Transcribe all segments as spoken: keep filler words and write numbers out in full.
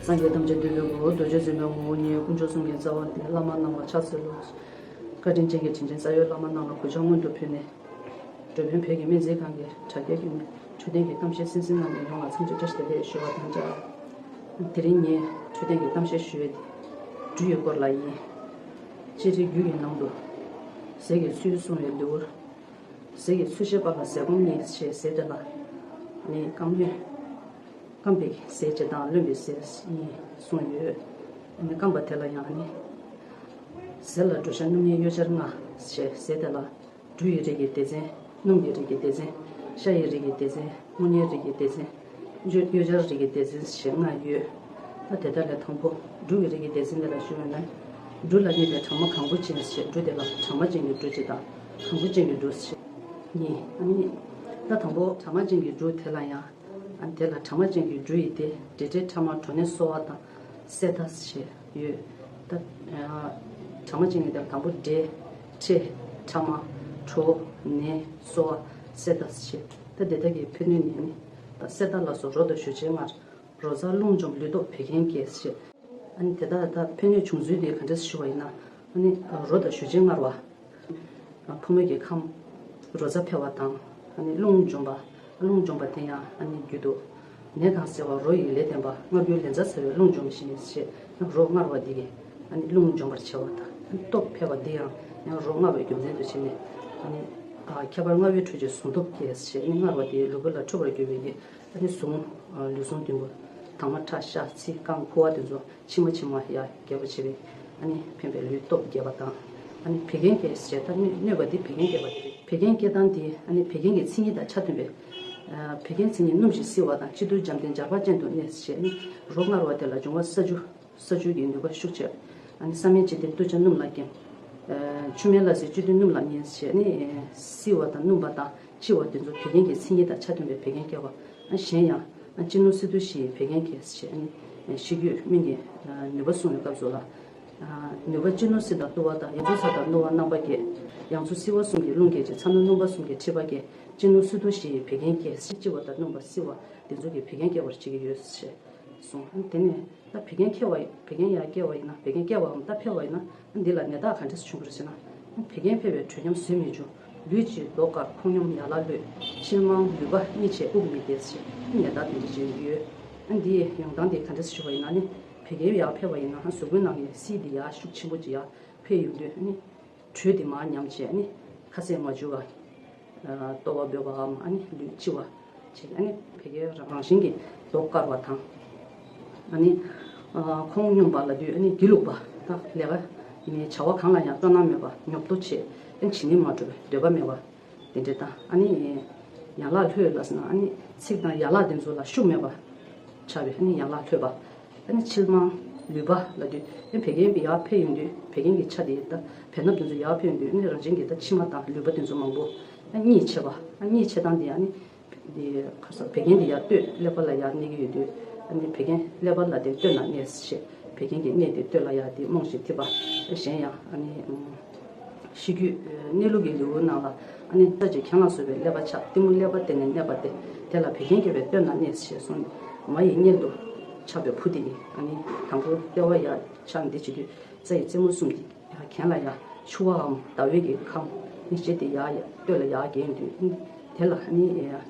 སངས་རྒྱས་ཐམས་ཅད་འདུས་པའི་སྐུ། རྡོ་རྗེ་འཛིན་པའི་ངོ་བོ་ཉིད། དཀོན་མཆོག་གསུམ་གྱི་རྩ་བ་འདི། བླ་མ་རྣམས་ལ་ཕྱག་འཚལ་ལོ། བཀའ་དྲིན་ཅན་གྱི་དྲིན་ཅན་རྩ་བའི་བླ་མ་རྣམས་ལ་གུས་ཕྱག་སྔོན་དུ་ཕུལ་ནས། འགྲོ་ཕན་བོད་ཀྱི་སྨན་རྩིས་ཁང་གི་དྲ་རྒྱའི་འཕྲོད་བསྟེན་གྱི་གཏམ་བཤད་གསན་གཟིགས་གནང་མཁན་ཡོངས་ལ་འཚམས་འདྲི་བཀྲ་ཤིས་བདེ་ལེགས་ཞུ་བ་དང་སྦྲགས། དེ་རིང་ངས་འཕྲོད་བསྟེན་གྱི་གཏམ་བཤད་ཞུ་ཡས་དེ་འབྲུ་ཡི་སྐོར་ལ་ཡིན། སྤྱིར་རྒྱུད་ཀྱི་ནང་དུ་ཟས་ཀྱི་ཚུལ་གསུངས་པའི་ལེའུར། ཟས་ཀྱི་ཚུལ་བཤད་པ་ལ་ཟས་སྐོམ་གཉིས་ཞེས་ཟས་དེ་ལ་ནི་སྐམ་རློན། སྐམ་པའི་ཟས་བྱེད་དང་རློན་པའི་ཟས་གཉིས་གསུངས་ཡོད། ཨ་ནི་སྐམ་པ་དེ་ལ་ཡང་ནི་ཟས་ལ་འགྲོ་ཤ་སྣུམ་ཉལ་གཡོས་སྦྱོར་ལྔ་ཞེས་ཟས་དེ་ལ་འབྲུ་ཡི་རིགས་ཀྱི་སྡེ་ཚན། སྣུམ་གྱི་རིགས་ཀྱི་སྡེ་ཚན། ཤ་ཡི་རིགས་ཀྱི་སྡེ་ཚན། སྨོན་ལམ་རིགས་ཀྱི་སྡེ་ཚན། གཡོས་སྦྱོར་རིགས་ཀྱི་སྡེ་ཚན་ཞེས་ལྔ་ཡོད། ད་དེ་དག་ལས་དང་པོ་འབྲུ་ཡི་རིགས་ཀྱི་སྡེ་ཚན་དེ་ལ་ཞུ་བ་ན། འབྲུ་ལ་གནས་པའི་གྲང་མོ་གང་པོ་ཅན་ཞེས་འབྲུ་དེ་ལ་གྲང་མོ་ཅན་གྱི་འབྲུ་ཞེས་དང་གང་པོ་ཅན་གྱི་འབྲུ་ཞེས་གཉིས། ཨ་ནི་ད་དང་པོ་གྲང་མོ་ཅན་གྱི་འབྲུ་དེ་ལ་ཡང་། ཨ་ནི་དེ་ལ་གྲང་མོ་ཅན་གྱི་འབྲུ་ཡི་སྡེ། འབྲས་སྒྲིབ་ཕྲ་མ་གྲོ་ནས་གསོ་བ་དང་སེལ་ད་ཞེས་ཡོད། ད་གྲང་མོ་ཅན་གྱི་སྡེ་ལ་དང་པོ་འབྲས། ཕྲེ། ཕྲ་མ། གྲོ། ནས། གསོ་བ། སེལ་ད་ཞེས། ད་དེ་དག་གི་ཕན་ནུས་ནི་ནི། ད་སེལ་ད་ལ་སོགས་རོ་དང་ཞུ་རྗེས་མངར། རོ་ཟ་རླུང་འཇོམས་ལུས་སྟོབས་བད་ཀན་སྐྱེད་ཞེས། ཨ་ནི་དེ་དག་ད་ཕན་ནུས་བྱུང་ཚུལ་དེ་ག་འདྲས་ཞུ་བ་ཡིན་ན། ཨ་ནི་རོ་དང་ཞུ་རྗེས་མངར་བ། ཕོ་མོ་གི་ཁམས། རོ་ཟ་འཕེལ་བ་དང་། ཨ་ནི་རླུང་འཇོམས་པ། རླུང་འཇོམས་པ་དེ་ཡང་ཨ་ནི་རྒྱུད་དུ། ནད་དང་སེལ་བ་རོ་ཡི་ལས་བརྟེན་པ། མངར་རྒྱུའི་ལན་ཚྭ་ཟ་བའི་རླུང་འཇོམས་ཤིང་ཞེས། རོ་མངར་བ་འདི་གིས་ཨ་ནི་རླུང་འཇོམས་པར་བྱེད་པ་དང་། སྟོབས་འཕེལ་བ་འདི་ཡང་ཡང་རོ་མངར་བའི་རྒྱུ་མཚན་དུ་བྱས་ནས། ཨ་ནི་ཁྱད་པར་མངར་བས་འཁྲུ་བྱེད་ཟུངས་སྟོབས་སྐྱེད་ཞེས། ཨ་ནི་མངར་བ་དེས་ལུས་པོ་ལ་འཁྲུ་བར་འགྱུར་བའི། ཨ་ནི་ཟུངས། ལུས་ཟུངས་བདུན་པོ། དྭངས་མ་ཁྲག་ཤ་ཚིལ་རྐང་ཁུ་བ་དེ་ཚོ་མཆིལ་མ་མཆིལ་མ་ཡར་རྒྱས་པར་བྱེད་པའི། ཨ་ནི་ཕན་པའི་ལུས་སྟོབས་རྒྱས་པ་དང་། ཨ་ནི་བད་ཀན་སྐྱེད་ཞེས་ད་གནོད་གནོད་པ་འདི་བད་ཀན་སྐྱེད་པ་དེ་རེད། བད་ཀན་སྐྱེད་སྟངས་འདི་ཨ་ནི་བད་ཀན་གྱི་མཚན་ཉིད་དང་ཆ་མཐུན་པའི། བད་ཀན་མཚན་ཉིད་སྣུམ་ཞིང་བསིལ་བ་དང་། སྐྱིད་སྡུག་འཇམ་ལྡན་འབྱར་བག་ཅན་དུ་གནས་ཞེས། ཨ་ནི་རོ་མངར་བ་དེ་ལ་འབྱུང་བ་ས་ཆུ། ས་ཆུ་གི་ནུས་པ་ཤུགས་ཆེ། ཨ་ནི་ས་སྨན་སྤྱི་ཏི་ཏུ་ཅ་སྣུམ་ལ་སྐེམ། ཆུ་སྨན་ལ་སོགས་སྤྱི་ཏི་སྣུམ་ལ་གནས་ཞེས། ཨ་ནི་བསིལ་བ་དང་སྣུམ་པ་དང་ལྕི་བ་དེ་ཚོ་བད་ཀན་གྱི་མཚན་ཉིད་དང་ཆ་མཐུན་པའི་བད་ཀན་སྐྱེད་པ། ཨ་གཞན་ཡང་། ཨ་ལྕི་ནུ་སི་ཏུ་ཞི་ཡི་བད་ཀན་སྐྱེད་ཞེས། ཨ་ནི་ཤི་རྒྱུད་སྨན་གྱི་ནུས་པ་གསུངས་པའི་སྐབས་སུ་ལ། ནུས་པ་ལྕི་ནུ་སི་དང་ལྟུ་བ་དང་། ཡ་མཚུ་ཚ་དང་རྣོ་བ་རྣམ་པ་སྐྱེད། ཡ་མཚུ་བསིལ་བ་གསུམ་གྱི་རླུང་སྐྱེད་ཅིང་། ཚ་ནུ་སྣུམ་པ་གསུམ་གྱི་མཁྲིས་པ་སྐྱེད། ལྕི་ནུ་སི་ཏུ་ཞི་ཡི་བད་ཀན་སྐྱེད། ལྕི་བ་དང་སྣུམ་པ་བསིལ་བ་དེ་ཚོ་གིས་བད་ཀན་སྐྱེད་པར་བྱེད་ཀྱི་ཡོད་ཞེས་གསུངས། ཨ་ནི་དེ་ནས་ད་བད་ཀན་སྐྱེད་པ། བད་ཀན་ཡར་སྐྱེད་པ་ཡིན་ན། བད་ཀན་སྐྱེད་པའམ་ད་འཕེལ་བ་ཡིན་ན། ཨ་ནི་འདི་ལ་ནད་རྟགས་ག་འདྲས་བྱུང་གི་རེད་ཟེར་ན། ཨ་ནི་བད་ཀན་འཕེལ་བའི་དྲོད་ཉམས་བཟོད་མི་བྱུང་། ལུས་ཀྱི་མདོག་དཀར། ཁོང་སྙོམས། ཡན་ལག་ལྷོད། མཆིལ་མང་། ལུད་པ། གཉིད་ཆེ། དབུགས་མི་བདེ་ཞེས་ནད་རྟགས་དེ་འདྲ་ཅིག་ཡོད། ཨ་ནི་འདིའི་ཡོང་སྟངས་དེ་ག་འདྲས་ཞུ་བ་ཡིན་ན་ནི། བད་ཀན་ཡར་འཕེལ་བ་ཡིན་ན། ཨ་གཟུགས་པོའི་ནང་གི་བསིལ་དེ་ཡར་ཤུགས་ཆེན་པོ་ཅིག་ཡར་འཕེལ་ཡོང་དུས། ཨ་ནི་དྲོད་དེ་མར་ཉམས་བྱས། ཨ་ནི་ཁ་ཟས་མ་འཇུ་བ། ལྟོ་བ་འབོལ་བའམ། ཨ་ནི་ལུས་ལྕི་བ་བྱས། ཨ་ནི་བད་ཀན་རང་བཞིན་གྱིས་མདོག་དཀར་བ་དང་། ཨ་ནི་ཁོང་སྙོམས་པ་ལབ་དུས། ཨ་ནི་སྒྱིད་ལུག་པ་དང་། ལས་ཀ་ནི་བྱ་བ་གང་ལ་ཡང་སྤྲོ་སྣང་མེད་པ། ཉོབ་ཏོ་བྱས། ཨ་ནི་བྱེད་ནི་མ་འགྲོ་བའི་འདོད་པ་མེད་པ། དེ་འདྲ་དང་། ཨ་ནི་ཡན་ལག་ལྷོད་ལབ་ཟེར་ན། ཨ་ནི་ཚིགས་དང་ཡན་ལག་དེ་ཚོ་ལ་ཤུགས་མེད་པ་ཆགས་པའི། ཨ་ནི་ཡན་ལག་ལྷོད་པ། ཨ་ནི་མཆིལ་མང་། ལུད་པ་ལབ་དུས། ཨ་ནི་བད་ཀན་ཡར་འཕེལ་ཡོང་དུས། བད་ཀན་གྱི་ཆ་དེ་ད་བེ་སྣབས་དེ་ཚོ་ཡར་འཕེལ་ཡོང་དུས། ཨ་ནི་རང་བཞིན་གྱིས་ད་མཆིལ་མ་དང་ལུད་པ་དེ་ཚོ་མང་པོ། ཨ་གཉིད་ཆེ་བ། ཨ་གཉིད་ཆེ་སྟངས་དེ། ཨ་ནི་དེ་ཁ་སོ་བད་ཀན་དེ་ཡར་སྟོད་ཀླད་པ་ལ་ཡར་གནས་ཀྱི་ཡོད་དུས། ཨ་ནི་བད་ཀན་ཀླད་པ་ལ་དེ་སྟོད་ན་གནས་ཞེས། བད་ཀན་གྱི་གནས་དེ་སྟོད་ལ་ཡར་དེ་རྨོངས་ཤིང་འཐིབས་པ། གཞན་ཡང་ཨ་ནི་ཤི་རྒྱུད་གནས་ལུགས་ཀྱི་ལེའུ་ནང་ལ། ཨ་ནི་རྩ་ཆེ་གྱེན་ལ་སོགས་པའི་ཀླད་པ་ཆགས། གཏི་མུག་ཀླད་པ་དེ་ནས་གནས་པ་སྟེ། དེ་ལ་བད་ཀན་སྐྱེ་བའི་སྟོད་ན་གནས་ཞེས་གསུངས། མ་ཡི་མངལ་དུ་ཆགས་པའི་བུ་དེ་ཡིས། ཨ་ནི་དང་པོ་ལྟེ་བ་ཡར་ཆགས་འདི་བྱེད་དུས། རྩ་ཡི་རྩེ་མོ་གསུམ་དེ་ཡར་གྱེན་ལ་ཡར་ཆུ་བའམ་ཟླ་བའི་གི་ཁམས་ནི་བྱེད་དེ་ཡར་ཡར་སྟོད་ལ་ཡར་གྱེན་དུས། ཨ་ནི་དེ་ལ་ཨ་ནི་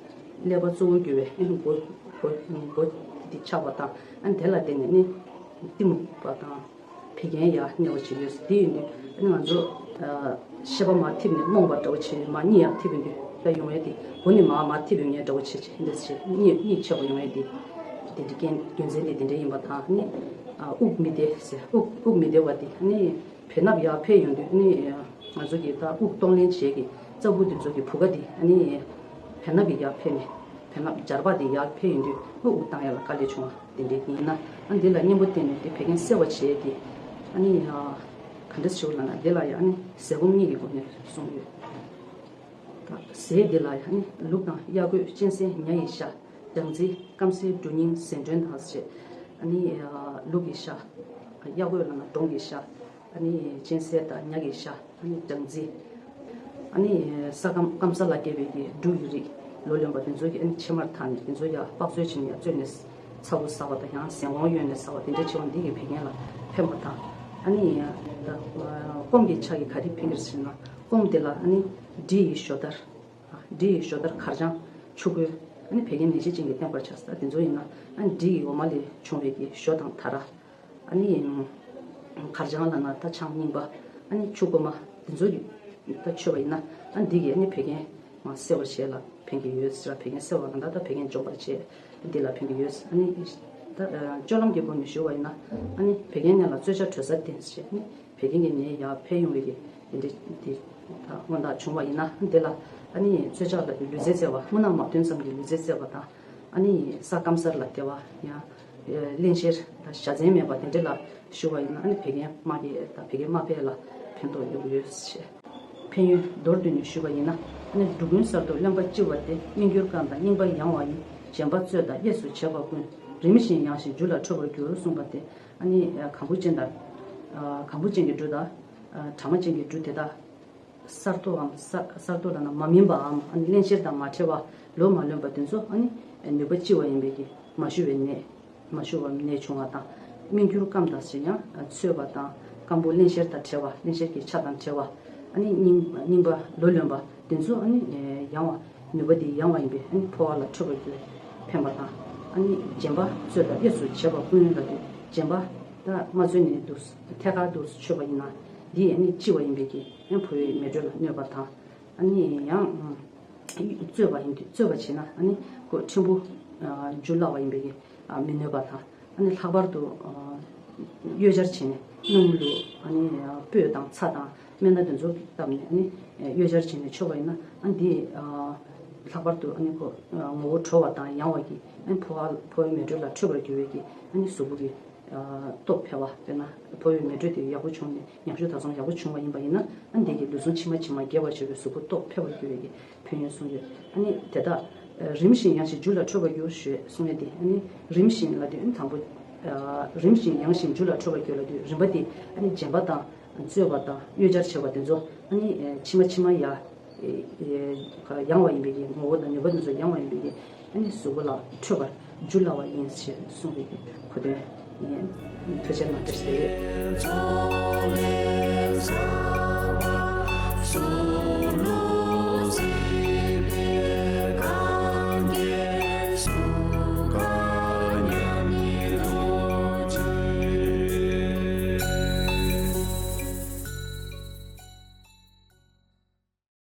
ཀླད་པ་གཙོ་བོར་གྱུར་པའི་ཨ་ནི་མགོ་མགོ་མགོ་དེ་ཆགས་པ་དང་། ཨ་ནི་དེ་ལ་བརྟེན་ནས་ནི་གཏི་མུག་པ་དང་། བད་ཀན་ཡར་གནས་པ་ཅིག་ཡོད། དེ་ཡིན་དུས་ཨ་ནི་ང་ཚོ་ཤེས་པ་མར་འཐིབས་ནས་རྨོངས་པ་འདྲ་བོ་བྱས། མར་གཉིད་ཡར་འཐིབས་ཡོང་དུས་ད་ཡོང་ཡས་དེ། མགོ་ནས་མར་མར་འཐིབས་ཡོང་ཡས་འདྲ་བོ་བྱས་བྱས། འདི་བྱས་གཉིད་གཉིད་ཆེ་བ་ཡོང་ཡས་དེ། དེ་འདྲའི་རྐྱེན་རྒྱུ་མཚན་དེ་དེ་འདྲ་ཡིན་པ་དང་། ཨ་ནི་དབུགས་མི་བདེ་ཟེར། དབུགས་དབུགས་མི་བདེ་བ་དེ། ཨ་ནི་བེ་སྣབས་ཡར་འཕེལ་ཡོང་དུས། ཨ་ནི་ང་ཚོ་གི་ད་དབུགས་གཏོང་ལེན་བྱེད་ཀྱི་རྩ་བུ་དེ་ཚོ་གི་བུ་ག་དེ། ཨ་ནི་བེ་སྣབས་ཀྱི་ཡར་འཕེལ་ནས། བེ་སྣབས་འབྱར་བག་དེ་ཡར་འཕེལ་ཡོང་དུས་དབུགས་བཏང་ཡ་ལ་དཀའ་ལས་བྱུང་བ་དེ་འདྲའི་ཡིན་ན། ཨ་འདི་ལ་གཉེན་པོ་བསྟེན་ནས་དེ་བད་ཀན་སེལ་བ་བྱས་ཏེ། ཨ་ནི་ཡ་ག་འདྲ་ཞིག་ལབ་ན། འདི་ལ་ཡ་ཨ་ནི་ཟས་སྐོམ་གཉིས་ཀྱི་སྒོ་ནས་གསུངས་ཡོད། ད་ཟས་འདི་ལ་ཡ་ཨ་ནི་ལུག་དང་གཡག་རྒོད་གཅན་གཟན་ཉ་ཡི་ཤ། སྦྲང་རྩི་སྐམ་སའི་འབྲུ་རྙིང་ཟན་སྒྲོན་དང་ཞེས། ཨ་ནི་ལུག་གི་ཤ། གཡག་རྒོད་ལབ་ན་འབྲོང་གི་ཤ། ཨ་ནི་གཅན་གཟན་དང་ཉ་གི་ཤ། ཨ་ནི་སྦྲང་རྩི། ཨ་ནི་ས་སྐམ་སྐམ་ས་ལ་སྐྱེས་པའི་གི་འབྲུ་ཡི་རིགས། ལོ་ལོན་པ་དེ་ཚོ་གི་ཨ་ནི་ཕྱེ་མར་འཐག་ནས་དེ་ཚོ་ཡ་དཔག་ཚོད་བྱས་ནས་ཡ་བཙོས་ནས་ཚ་བོ་ཟ་བ་དང་ཡང་ཟན་གོང་གཡོན་ནས་ཟ་བ་དེ་འདྲ་བྱེད་པ་འདི་གི་བད་ཀན་ལ་ཕན་པ་དང་། ཨ་ནི་ད་སྐོམ་གྱི་ཆ་གི་ག་རེ་ཕན་གྱི་རེད་ཟེར་ན། སྐོམ་དེ་ལ་ཨ་ནི་འབྲི་ཡི་ཞོ་དར། འབྲི་ཡི་ཞོ་དར་གར་སྦྱང་ཆུ་ཁོལ། ཨ་ནི་བད་ཀན་ནད་གཞི་ཅན་གྱི་བསྟེན་པར་བྱ་ས་དེ་ཚོ་ཡིན་ན། ཨ་ནི་འབྲི་ཡི་འོ་མ་ལས་བྱུང་བའི་གི་ཞོ་དང་དར། ཨ་ནི་གར་སྦྱང་ལབ་ན་ད་ཆང་རྙིང་པ། ཨ་ནི་ཆུ་ཁོལ་མ། དེ་ཚོ་གི་ད་མཆོད་པ་ཡིན་ན། ཨ་འདི་གི་ཨ་ནི་བད་ཀན་མ་སེལ་བར་བྱེད་ལ་ཕན་གྱི་ཡོད་ཟེར། བད་ཀན་སེལ་བ་གང་ལྟར་ད་བད་ཀན་འཇོམས་པར་བྱེད། འདི་ལ་ཕན་གྱི་ཡོད། ཨ་ནི་ད་སྤྱོད་ལམ་གྱི་སྒོ་ནས་ཞུ་བ་ཡིན་ན། ཨ་ནི་བད་ཀན་ནད་ལ་གཙོད་ཆག་དྲོད་ཚད་བསྟེན་ཟེར། ཨ་ནི་བད་ཀན་གྱི་ནད་ཡར་འཕེལ་ཡོང་བའི་གི་དེ་འདྲའི་དེ་ད་མངོན་རྟགས་བྱུང་བ་ཡིན་ན། འདི་ལ་ཨ་ནི་གཙོད་ཆག་ལ་ལུས་རྩལ་རྩེ་བ། རྨུ་ནག་མ་ཐོན་ཙམ་གྱི་ལུས་རྩལ་རྩེ་བ་དང་། ཨ་ནི་ས་སྐམ་སར་ལ་བདེ་བ། ཡང་གླེན་གཤེར་དང་བཞའ་ཚན་མེད་པ་དེ་འདྲ་ལ་ཞུ་བ་ཡིན་ན། ཨ་ནི་བད་ཀན་དམར་གྱི་དང་བད་ཀན་དམར་འཕེལ་ལ་ཕན་ཐོགས་ཡོང་གི་ཡོད་ཞེས། ཕན་ཡོན་མདོར་བསྡུས་ནས་ཞུས་པ་ཡིན་ན། ཨ་ནི་འབྲུ་ཀུན་གསར་དུ་རློན་པ་ལྕི་བ་སྟེ། སྨིན་འགྱུར་སྐམ་དང་རྙིང་པ་ཡང་བ་ཡིན། རྗེན་པ་གཙོད་དང་གཡས་སུ་བྱེད་པ་ཀུན། རིམ་བཞིན་ཡང་ཞིང་རྒྱུ་ལ་འཕྲོད་པར་འགྱུར་གསུངས་པ་སྟེ། ཨ་ནི་གང་བུ་ཅན་དང་གང་བུ་ཅན་གྱི་འབྲུ་དང་གྲང་མ་ཅན་གྱི་འབྲུ་དེ་དག་གསར་གཏོད་འམ་གསར་གསར་གཏོད་ལབ་ན་མ་སྨིན་པའམ། ཨ་ནི་གླེན་གཤེར་དང་མ་འཕྲད་པ། ལོ་མ་ལོན་པ་དེ་ཚོ་ཨ་ནི་ནུས་པ་ལྕི་བ་ཡིན་པའི་གི་མ་ཞུ་བའི་ནད། མ་ཞུ་བའི་ནད་བྱུང་བ་དང་། སྨིན་འགྱུར་སྐམ་དང་ཟེར་ཡང་ཚོས་པ་དང་སྐམ་པོ་གླེན་གཤེར་དང་བྲལ་བ། གླེན་གཤེར་གྱི་ཆ་དང་བྲལ་བ། ཨ་ནི་རྙིང་རྙིང་པ་ལོ་ལོན་པ་དེ་ཚོ་ཨ་ནི་ཡང་བ། ནུས་པ་དེ་ཡང་བ་ཡིན་པས། ཨ་ནི་ཕོ་བ་ལ་འཕྲོད་པར་འགྱུར་བས་ཕན་པ་དང་། ཨ་ནི་རྗེན་པ་གཙོད་དང་གཡས་སུ་བྱེད་པ་ཀུན་ལ་དུས་རྗེན་པ་ད་མ་གཙོད་ནས་འདུག་ཐད་ཀར་འདུག་མཆོད་པ་ཡིན་ན། འདི་ཨ་ནི་ལྕི་བ་ཡིན་པས་ཀྱི་ཨ་ནི་ཕོ་བའི་མེ་དྲོད་ལ་གནོད་པ་དང་། ཨ་ནི་ཡང་གཙོད་པ་ཡིན་དུས་གཙོད་པ་བྱས་ན་ཨ་ནི་ཁོ་ཕྲན་བུ་འཇུ་སླ་བ་ཡིན་པས་ཀྱི་མི་གནོད་པ་དང་། ཨ་ནི་ལྷག་པར་དུ་གཡོས་སྦྱར་བྱས་ནས་སྣུམ་བླུགས། ཨ་ནི་སྤོས་དང་ཚྭ་དང་སྨན་སྣ་དེ་ཚོ་བཏབ་ནས་ཨ་ནི་གཡོས་སྦྱར་བྱས་ནས་མཆོད་པ་ཡིན་ན། ཨ་འདི་ལྷག་པར་དུ་ཨ་ནི་ཁོ་ངོ་བོ་དྲོ་བ་དང་ཡང་བ་གི་ཨ་ནི་ཕོ་བ་ཕོ་བའི་མེ་དྲོད་ལ་འཕྲོད་པར་འགྱུར་བའི་གི་ཨ་ནི་གཟུགས་པོ་གི་སྟོབས་འཕེལ་བ། དཔེར་ན་ཕོ་བའི་མེ་དྲོད་དེ་ཡག་པོ་བྱུང་ནས་ཉམས་ཤུགས་དག་ཚང་ཡག་པོ་བྱུང་བ་ཡིན་པ་ཡིན་ན། ཨ་འདི་གི་ལུས་ཟུངས་ཕྱི་མ་ཕྱི་མ་རྒྱས་པར་བྱེད་པའི་གཟུགས་པོ་སྟོབས་འཕེལ་བར་འགྱུར་བའི་གི་ཕན་ཡོན་གསུངས་ཡོད། ཨ་ནི་དེ་དག་རིམ་བཞིན་ཡང་ཞིང་རྒྱུ་ལ་འཕྲོད་པར་འགྱུར་ཞེས་གསུངས་ཡོད་དེ། ཨ་ནི་རིམ་བཞིན་ལ་དེ་ཨ་ནི་དང་པོ་རིམ་བཞིན་ཡང་ཞིང་རྒྱུ་ལ་འཕྲོད་པར་འགྱུར་ལབ་དུས། རིམ་པ་དེ་ཨ་ནི་རྗེན་པ་དང་གཙོད་པ་དང་གཡོས་སྦྱར་བྱས་པ་དེ་ཚོ་ཨ་ནི་ཕྱི་མ་ཕྱི་མ་ཡ་ཡང་བ་ཡིན་པའི་གི་ངོ་བོ་དང་ནུས་པ་དེ་ཚོ་ཡང་བ་ཡིན་པའི་གི་ཨ་ནི་གཟུགས་པོ་ལ་འཕྲོད་པར་འགྱུར་སླ་བ་ཡིན་ཞེས་གསུངས་པའི་གི་གོ་དོན་ཡིན། ཐུགས་རྗེ་གནང་། བཀྲ་ཤིས་བདེ་ལེགས།